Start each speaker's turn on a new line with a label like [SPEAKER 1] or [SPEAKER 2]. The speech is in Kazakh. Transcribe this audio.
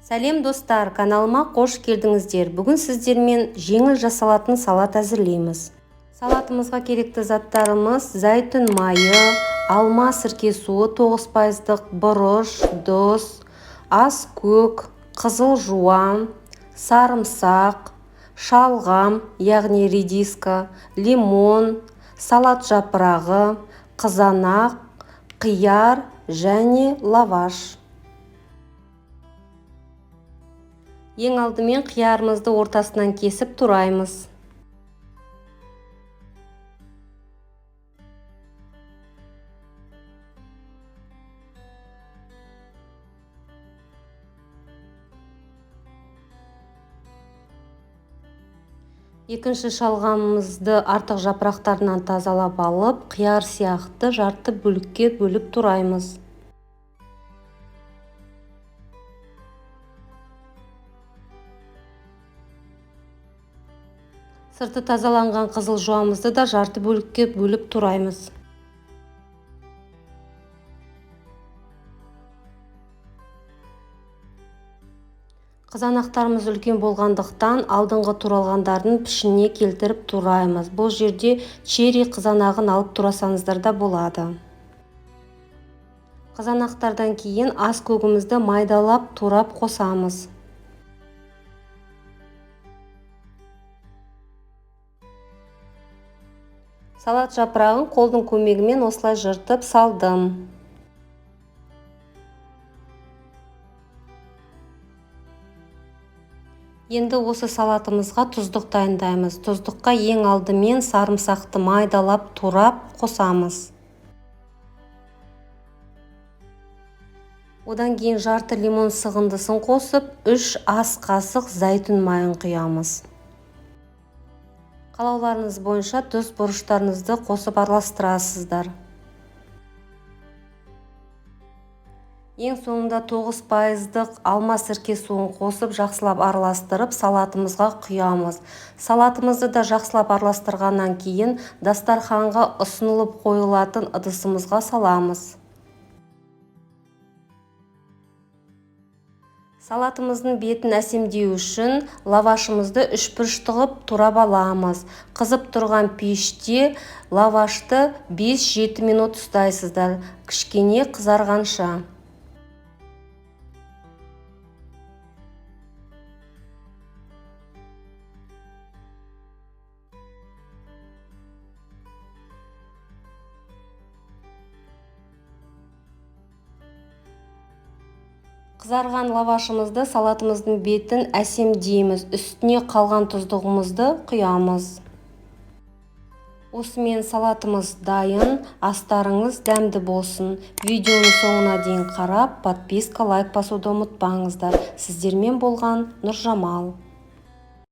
[SPEAKER 1] Сәлем достар, каналыма қош келдіңіздер. Бүгін сіздермен жеңіл жасалатын салат әзірлейміз. Салатымызға керекті заттарымыз: зәйтүн майы, алма сірке суы 9%-дық, бұрыш, тұз, ас көк, қызыл жуан, сарымсақ, шалғам, яғни редиска, лимон, салат жапырағы, қызанақ, қияр және лаваш. Ең алдымен қиярымызды ортасынан кесіп тураймыз. Екінші шалғамымызды артық жапырақтарынан тазалап алып, қияр сияқты жарты бөлікке бөліп тураймыз. Сырты тазаланған қызыл жуамызды да жарты бөлікке бөліп тураймыз. Қызанақтарымыз үлкен болғандықтан алдыңғы туралғандардың пішініне келтіріп тураймыз. Бұл жерде черри қызанағын алып турасаңыздар да болады. Қызанақтардан кейін ас көгімізді майдалап турап қосамыз. Салат жапырағын қолдың көмегімен осылай жыртып салдым. Енді осы салатымызға тұздық дайындаймыз. Тұздыққа ең алдымен сарымсақты майдалап турап қосамыз. Одан кейін жарты лимон сығындысын қосып, 3 ас қасық зәйтүн майын құямыз. Қалауларыңыз бойынша тұз бұрыштарыңызды қосып араластырасыздар. Ең соңында 9%-дық алма сірке суын қосып жақсылап араластырып салатымызға құямыз. Салатымызды да жақсылап араластырғаннан кейін дастарханға ұсынылып қойылатын ыдысымызға саламыз. Салатымыздың бетін әсемдеу үшін лавашымызды үшбұрышты қылып турап аламыз. Қызып тұрған пеште лавашты 5-7 минут ұстайсыздар, кішкене қызарғанша. Қызарған лавашымызды салатымыздың бетін әсемдейміз, үстіне қалған тұздығымызды құямыз. Осымен салатымыз дайын, астарыңыз дәмді болсын. Видеоның соңына дейін қарап, подписка, лайк басуды ұмытпаңыздар. Сіздермен болған Нұржамал.